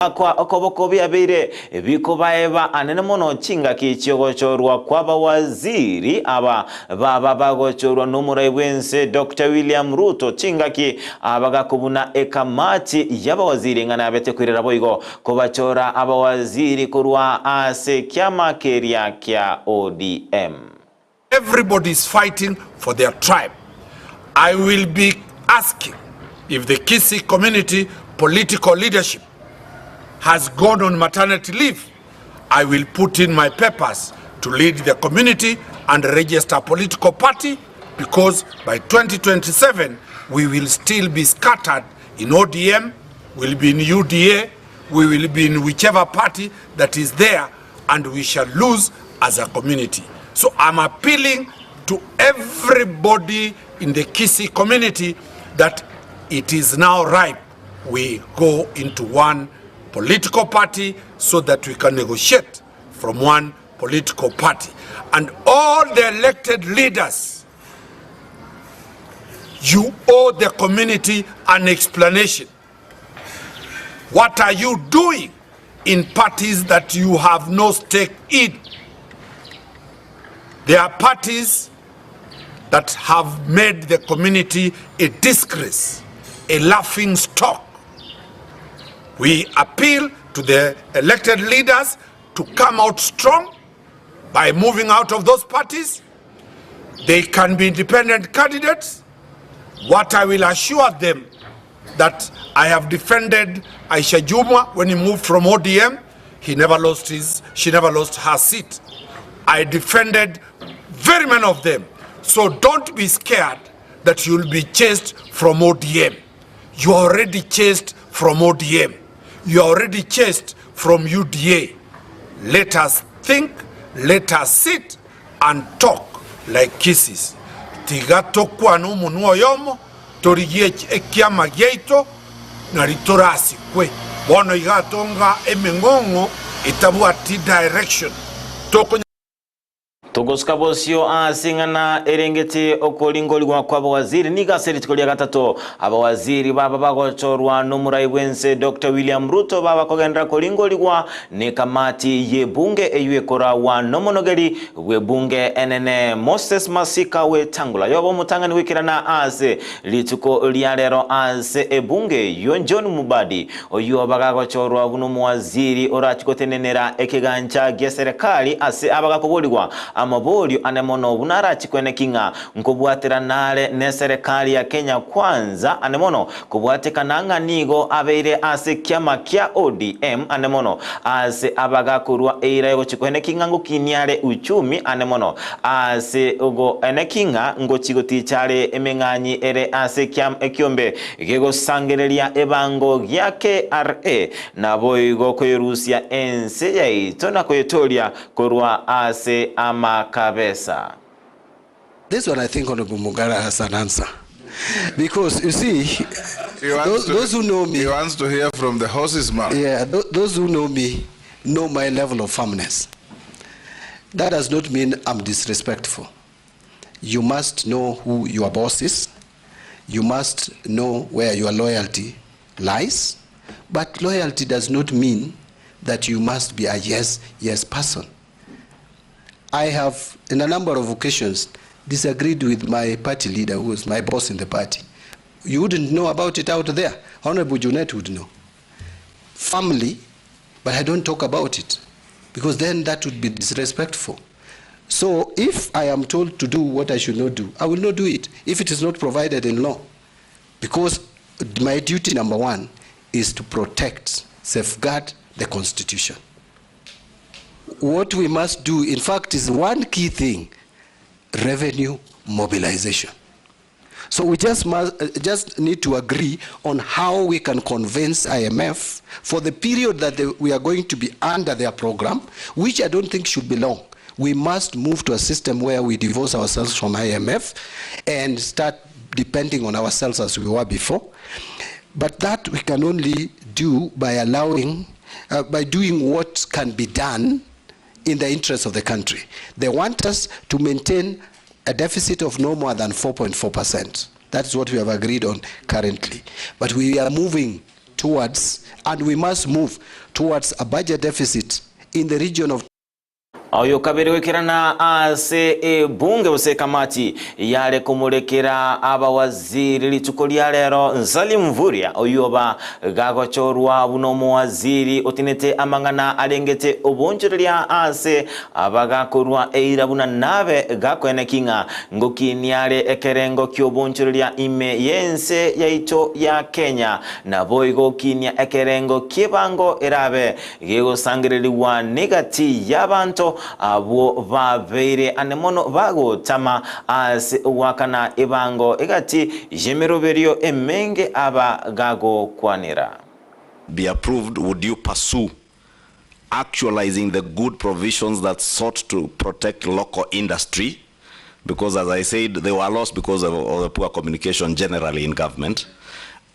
Goakwa okoboko biabeire bikobaeba anene mono chingaki chi'ogochorwa kw'abawaziri aba baba bagochorwa n'omorai bw'ense Doctor William Ruto chingaki aba gakobuna ekamati y'abawaziri ng'a nabete koirera boigo kobachora abawaziri korwa ase ekiama keria kia ODM. Everybody is fighting for their tribe. I will be asking if the Kisii community political leadership has gone on maternity leave, I will put in my papers to lead the community and register a political party because by 2027 we will still be scattered in ODM, we'll be in UDA, we will be in whichever party that is there and we shall lose as a community. So I'm appealing to everybody in the Kisii community that it is now ripe we go into one political party so that we can negotiate from one political party. And all the elected leaders, you owe the community an explanation. What are you doing in parties that you have no stake in? There are parties that have made the community a disgrace, a laughing stock. We appeal to the elected leaders to come out strong by moving out of those parties. They can be independent candidates. What I will assure them that I have defended Aisha Jumwa when he moved from ODM. He never lost his, she never lost her seat. I defended very many of them. So don't be scared that you'll be chased from ODM. You are already chased from ODM. You are already chased from UDA. Let us think, let us sit and talk like Kisiis. Tiga tokwane omonwa oyomo, torigie ekiama giaito, nari torasikwe. Bono iga tonga emeng'ong'o etabwati direction. Tokonya. Togosuka bosio ase ing'ana erengete okoringorigwa kw'abawaziri nigo ase rituko ria gatato abawaziri baba bagochorwa nomorai bw'ense Doctor William Ruto baba kogenderera koringorigwa nekamati y'ebunge eyio ekoragwa nomonogeri bw'ebunge enene Moses Masika Wetangula yoba omotang'ani goikerana ase rituko ria rero ase ebunge eyio John Mubadi Oyio bagagochorwa buna omowaziri orachie gotenenera ekegancha gi'eserekari ase abagakoborigwa amaborio ane mono buna arachie kweneki ng'a nkobwaterana are neserekari ya Kenya Kwanza ane mono kobwatekana ng'a nigo abeire ase ekiama kia ODM ane mono ase abagakorua eira yogochia kweneki ng'a ngokinia are uchumi ane mono ase ogoeneki ng'a ngochia goticha are emeng'anyi ere ase ekiombe Gegosangereria ebango gia KRA, naboigo koyerusia ense yaito na koyetooria korwa ase amakabesa. This one I think Honourable Mugara has an answer because you see He wants those, to, those who know me he wants to hear from the horse's mouth. Yeah, those who know me know my level of firmness. That does not mean I'm disrespectful. You must know who your boss is. You must know where your loyalty lies. But loyalty does not mean that you must be a yes, yes person. I have, in a number of occasions, disagreed with my party leader, who was my boss in the party. You wouldn't know about it out there. Honorable Junet would know. Firmly, but I don't talk about it because then that would be disrespectful. So if I am told to do what I should not do, I will not do it if it is not provided in law. Because my duty number one is to protect, safeguard the Constitution. What we must do, in fact, is one key thing, revenue mobilization. So we just must, just need to agree on how we can convince IMF for the period that we are going to be under their program, which I don't think should be long. We must move to a system where we divorce ourselves from IMF and start depending on ourselves as we were before. But that we can only do by allowing, by doing what can be done in the interest of the country. They want us to maintain a deficit of no more than 4.4%. That's what we have agreed on currently. But we are moving towards and we must move towards a budget deficit in the region of. Oyo kabere goikerana ase ebunge gose ekamati yare komorekera abawaziri rituko ria rero Nsalim Mvurya oyio oba gagochorwa buna omowaziri otinete amang'ana arengete obonchoreria ase abagakorwa eira buna nabe gakoeneki ng'a ngokinia are ekerengo ki'obonchoreria ime y'ense yaito ya Kenya naboigo okinia ekerengo ki'ebango erabe Gegosangererigwa negati y'abanto abwo babeire ane mono bagotama ase ogoakana ebango egati y'emeroberio emenge aba gagokwanera. Be approved, would you pursue actualizing the good provisions that sought to protect local industry because as I said they were lost because of, of the poor communication generally in government.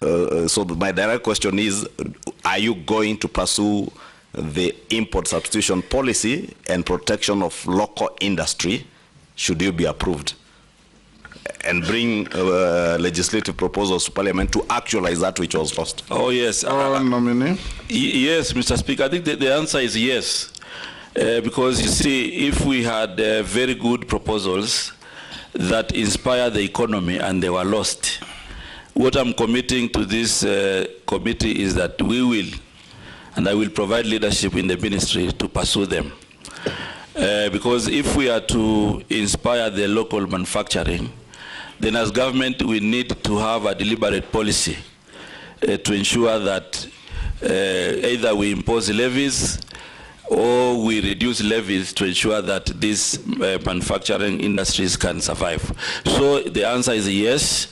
Uh, so my direct question is, are you going to pursue the import substitution policy and protection of local industry should you be approved? And bring legislative proposals to parliament to actualize that which was lost. Oh, yes. Nominee. Yes, Mr. Speaker. I think the answer is yes. Because you see, if we had very good proposals that inspire the economy and they were lost, what I'm committing to this committee is that we will, and I will provide leadership in the ministry to pursue them. Because if we are to inspire the local manufacturing, then as government we need to have a deliberate policy to ensure that either we impose levies or we reduce levies to ensure that these manufacturing industries can survive. So the answer is yes.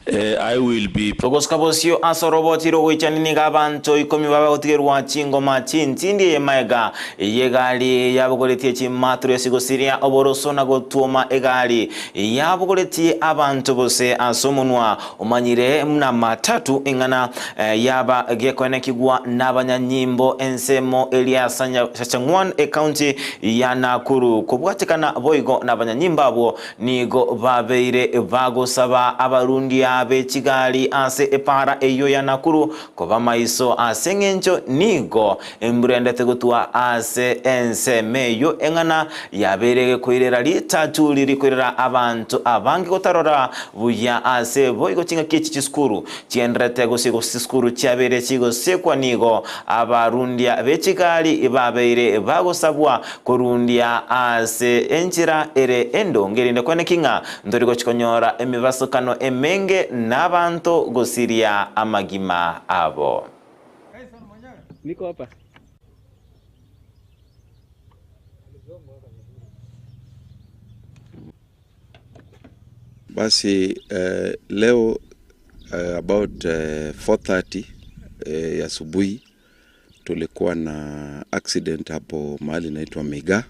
I will be Togosuka bosio ase oroboti rogoichania nigo abanto ikomi babe gotigerwa chingoma chintindi eye magega y'egari yabogoretie chimaturesi gosiria oboroso na gotwoma egari yabogoretie abanto bose ase omonwa omanyire buna matatu eng'ana yaba gekoenekigwa nabanyanyimbo ensemo eria Sachang'wan ekaunti ya Nakuru kobwatekana boigo nabanyanyimbo abwo Nigo babeire bagosaba abarundia be chigari ase epaara eyio ya Nakuru koba maiso ase engencho nigo embura endete gotwa ase ensemo eyio eng'ana yabeire gekoirera ritatu riri koirera abanto abange gotarora buya ase boigo chingaki echi chisukuru chigendererete gose chisukuru chiabeire chigosekwa nigo abarundia be chigari babeire bagosabwa Korundia ase enchera ere endonge, erinde kweneki ng'a ntori gochia konyora emebasokano emenge nabanto gosiria amagima abo. Basi leo about 4:30 ya asubuhi tulikuwa na accident hapo mahali inaitwa Migaa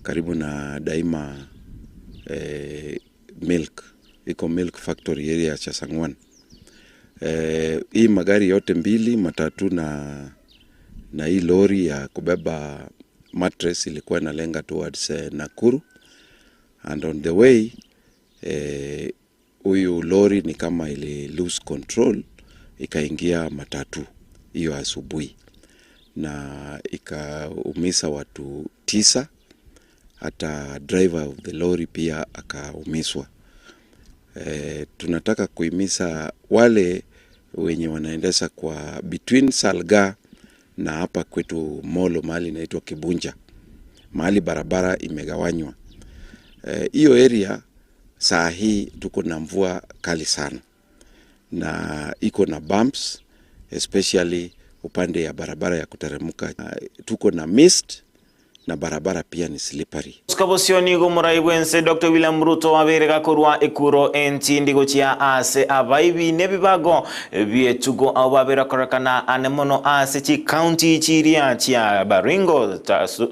karibu na Daima Milk, iko milk factory area ya Chasangwan. Hii magari yote mbili matatu na hii lori ya kubeba mattress ilikuwa inalenga towards Nakuru and on the way huyu lori ni kama ili lose control ikaingia matatu hiyo asubuhi na ikaumisa watu 9, hata driver of the lorry pia akaumiswa. Tunataka kuhimiza wale wenye wanaendesha kwa between Salga na hapa kwetu Molo mahali inaitwa Kibunja, mahali barabara imegawanywa. Hiyo area saa hii tuko na mvua kali sana na iko na bumps especially upande ya barabara ya kuteremka. Tuko na mist na barabara pia ni slippery. Bosio nigo omorai bw'ense Dr William Ruto abeire gakorwa ekuro entindi gochia ase abaibi nebibago bietugo abo babere korekana ane mono ase chikaunti chiria chia Baringo,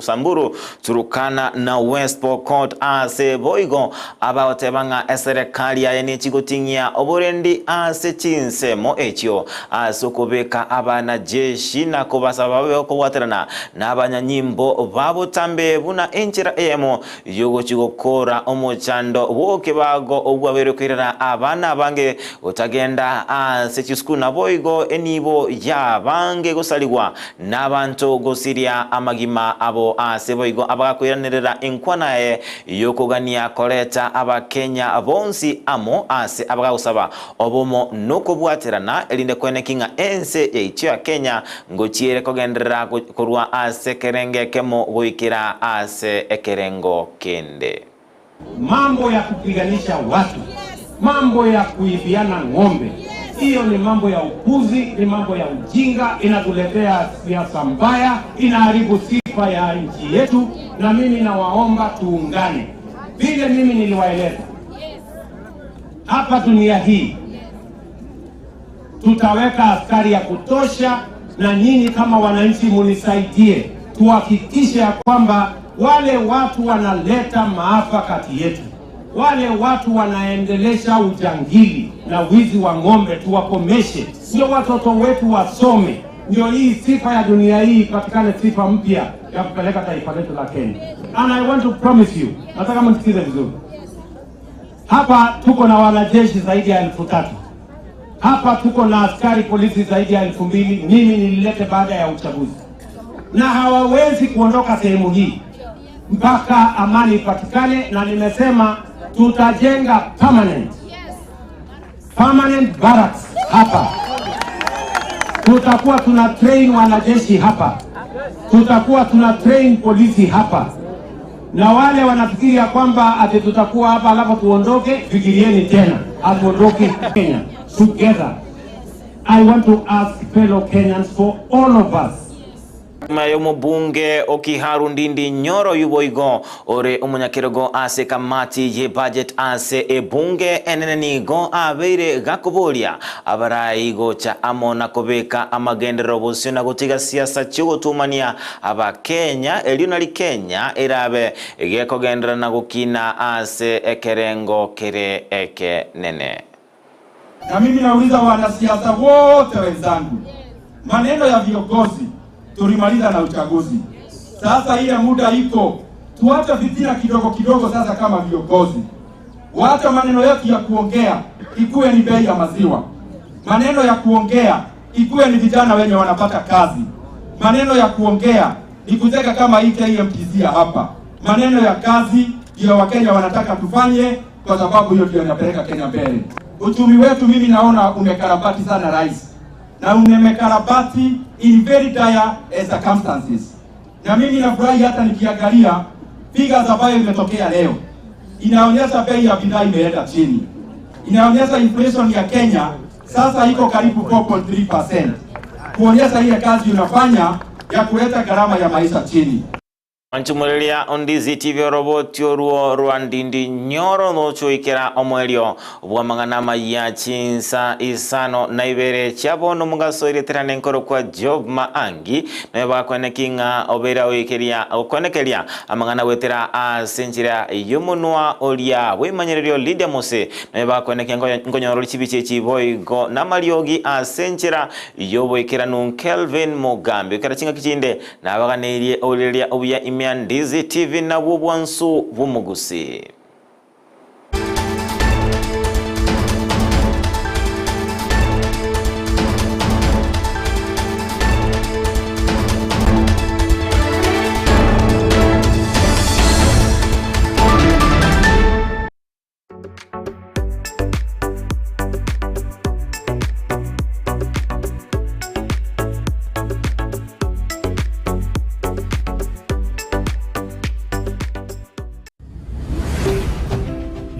Samburu, Turukana na West Pokot ase boigo abagoteba ng'a eserekari yaye nechigoting'ia oborendi ase chinsemo echio ase okobeka abanajeshi na kobasaba babe okobwaterana nabanyanyimbo babo. botambe buna enchera eyemo y'ogochia gokora omochando bw'okebago obwabeire koirera abana abange gotagenda ase chisukuru naboigo enibo y'abange gosarigwa nabanto gosiria amagima abo ase boigo abagakoiranerera enkwana yaye y'okogania koreta abakenya bonsi amo ase abagagosaba obomo nokobwaterana erinde koeneki ng'a ense yaito ya Kenya ngochiere kogenderera korwa ase ekerengo ekemo goikera ase ekerengo kende. Mambo ya kupiganisha watu, mambo ya kuibiana ng'ombe, hiyo ni mambo ya upuzi, ni mambo ya ujinga, inatuletea siasa mbaya, inaharibu sifa ya nchi yetu. Na mimi nawaomba tuungane, vile mimi niliwaeleza hapa dunia hii tutaweka askari ya kutosha, na nyinyi kama wananchi munisaidie tuhakikishe ya kwamba wale watu wanaleta maafa kati yetu, wale watu wanaendelesha ujangili na wizi wa ng'ombe tuwakomeshe, sio watoto wetu wasome, ndio hii sifa ya dunia hii ipatikane, sifa mpya ya kupeleka taifa letu la Kenya. And I want to promise you, nataka mnisikize vizuri. Hapa tuko na wanajeshi zaidi ya 3,000. Hapa tuko na askari polisi zaidi ya 2,000. Mimi nililete baada ya uchaguzi, na hawawezi kuondoka sehemu hii mpaka amani ipatikane, na nimesema tutajenga permanent barracks hapa. Tutakuwa tuna train wanajeshi hapa, tutakuwa tuna train polisi hapa, na wale wanafikiri ya kwamba ati tutakuwa hapa alafu tuondoke, fikirieni tena, hatuondoki. Kenya together. I want to ask fellow Kenyans for all of us Y'omobunge Okiharu Ndindi Nyoro yuboigo ore omonyakerogo ase kamati ye budget ase ebunge enene nigo abeire gakoboria abarai gocha amo na kobeka amagenderero bosio na gotiga siasa chiogotumania abakenya erio nari Kenya erabe gekogendera na gokina ase ekerengo kere ekenene. Na mimi nauliza wanasiasa wote wenzangu, maneno ya viongozi tulimaliza na uchaguzi. Sasa ile muda iko, tuache fitina kidogo kidogo. Sasa kama viongozi, wacha maneno yetu ya kuongea ikuwe ni bei ya maziwa, maneno ya kuongea ikuwe ni vijana wenye wanapata kazi, maneno ya kuongea ni kuteka kama hii KMTC ya hapa, maneno ya kazi ndio Wakenya wanataka tufanye, kwa sababu hiyo ndio inapeleka Kenya mbele. Uchumi wetu mimi naona umekarabati sana rais, na umekarabati in very dire circumstances, na mimi nafurahi hata nikiangalia figures ambayo imetokea leo inaonyesha bei ya bidhaa imeenda chini, inaonyesha inflation ya Kenya sasa iko karibu 4.3%, kuonyesha ile kazi unafanya ya kuleta gharama ya maisha chini. Manchumureria Ondizi TV oroboti oruo rwa Ndindi Nyoro nochoikera omwerio bwa mang'ana maya chinsa 52 chiabo nomugaso ireterane nkoro kwa Job Maangi naye bakweneki ng'a obera oikeria okwenekeria amang'ana gwetera ase enchera y'omonwa oria bwemanyererio Lydia Mose naye bakweneki nkonyorori chibichi echi boigo namariogi ase enchera y'oboikeranu Kelvin Mugambi ekera chingaki chinde nabaganeirie oreria obuya imya Ndizi TV nabwo bwansu bumugusi.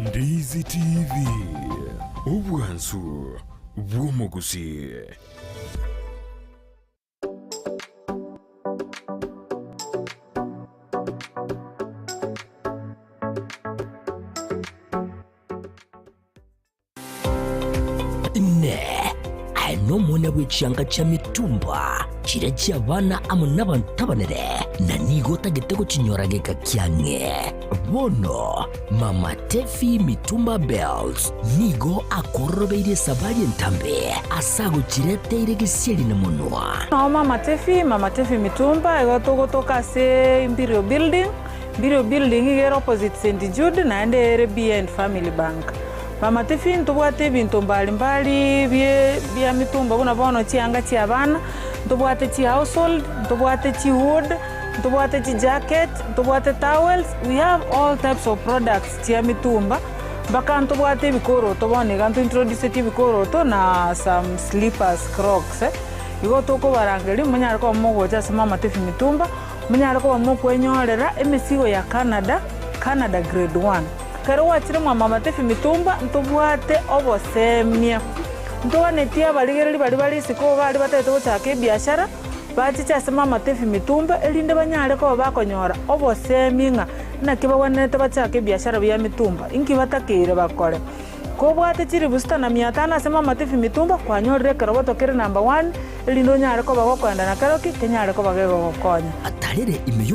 Ndizi TV, obwansu bw'omogusi. Inee! nomoonia bwe chianga chia mitumba, chiria chi'abana amo nabanto abanene, na nigo otagete gochinyora geka kiang'e. Bono Mama Tefi Mitumba Bells nigo akororobeirie esabari entambe ase agochireteire gesieri na monwa. Nao Mama Tefi, Mama Tefi Mitumba, igo togotoka ase Imperial Building, Imperial Building iga ere opposite St Jude naende ere behind Family Bank. Mama Tefi ntobwate ebinto mbali mbali bie bia mitumba buna bono chianga chia abana, ntobwate chi household, ntobwate chi wood, ntobwate chi jacket, ntobwate towels, we have all types of products chia mitumba, mpaka ntobwate ebikoroto bono iga ntointroduceti ebikoroto na some slippers, crocs. Igo tokobarangeria monyare koba mogocha ase Mama Tefi Mitumba, monyare koba mokwenyorera emesigo ya Canada, Canada grade one. Ekero gwachire mwa Mama Tefi Mitumba ntobwate obosemia. Ntoganetie abarigereria baria bare isiko iga aria batagete gochaka ebiashara, bachiche ase Mama Tefi Mitumba erinde banyare koba bakonyora obosemia ng'a naki bagwenerete bachake ebiashara bia mitumba, inki batakeire bakore. Kobwate chilifu sita na mia tano ase Mama Tefi Mitumba, kwanyorire ekeroboto kere number one, erinde onyare koba gokoenda na keroki kenyare koba gegogokonya. Atarere ime.